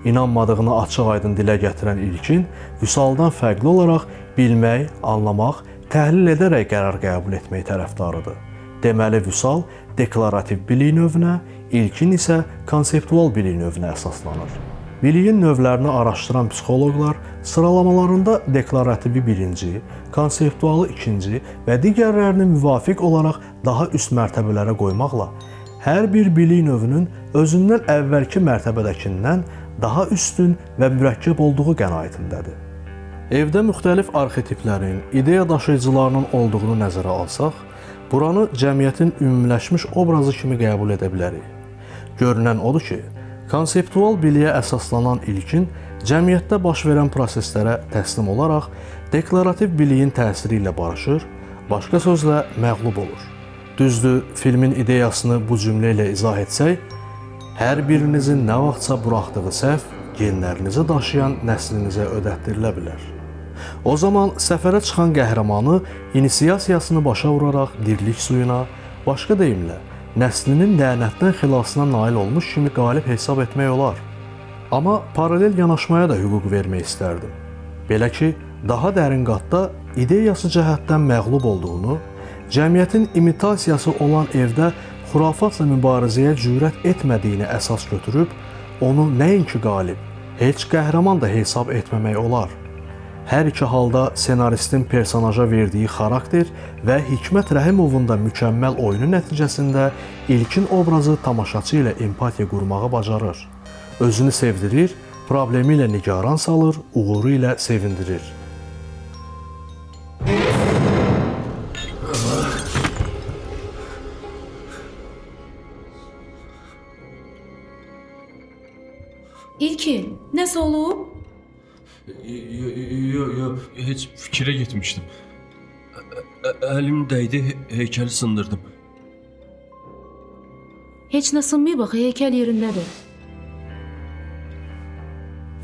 İnanmadığını açıq-aydın dilə gətirən İlkin, Vüsaldan fərqli olaraq bilmək, anlamaq, təhlil edərək qərar qəbul etmək tərəfdarıdır. Deməli Vüsal deklarativ bilik növünə, İlkin isə konseptual bilik növünə əsaslanır. Biliyin növlərini araşdıran psixoloqlar sıralamalarında deklarativi birinci, konseptualı ikinci və digərlərini müvafiq olaraq daha üst mərtəbələrə qoymaqla hər bir bilik növünün özündən əvvəlki mərtəbədəkindən daha üstün və mürəkkəb olduğu qənaətindədir. Evdə müxtəlif arxetiplərin, ideya daşıyıcılarının olduğunu nəzərə alsaq, buranı cəmiyyətin ümumiləşmiş obrazı kimi qəbul edə bilərik. Görünən odur ki, konseptual biliyə əsaslanan İlkin cəmiyyətdə baş verən proseslərə təslim olaraq deklarativ biliyin təsiri ilə barışır, başqa sözlə məğlub olur. Düzdür, filmin ideyasını bu cümlə ilə izah etsək, hər birinizin nə vaxtsa buraxdığı səhv genlərinizi daşıyan nəslinizə ödətdirilə bilər. O zaman səfərə çıxan qəhrəmanı inisiyasiyasını başa vuraraq dirilik suyuna, başqa deyimlə, nəslinin lənətdən xilasına nail olmuş kimi qalib hesab etmək olar. Amma paralel yanaşmaya da hüquq vermək istərdim. Belə ki, daha dərin qatda ideyası cəhətdən məğlub olduğunu, cəmiyyətin imitasiyası olan evdə xurafatla mübarizəyə cürət etmədiyini əsas götürüb, onu nəinki qalib, heç qəhrəman da hesab etməmək olar. Hər iki halda senaristin personaja verdiyi xarakter və Hikmət Rəhimovun da mükəmməl oyunu nəticəsində İlkin obrazı tamaşaçı ilə empatiya qurmağı bacarır. Özünü sevdirir, problemi ilə nigaran salır, uğuru ilə sevindirir. İlkin, nəsə olub? Yox, yox, heç fikrə getmişdim. Əlim dəydi, heykəli sındırdım. Heç nə sınmayıb axı, heykəl yerindədir.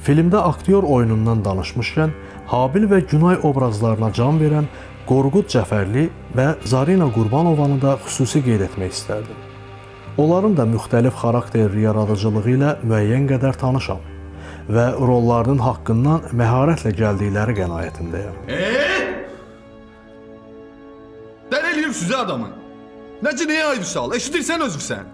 Filmdə aktyor oyunundan danışmışkən, Habil və Günay obrazlarına can verən Qorqud Cəfərli və Zarina Qurbanovanı da xüsusi qeyd etmək istərdim. Onların da müxtəlif xarakter yaradıcılığı ilə müəyyən qədər tanışam və rollarının haqqından məharətlə gəldikləri qənaətindəyəm. Dəli eləyir sizə adamı. Necə nəyə ay Vüsal? Eşidirsən özün sən?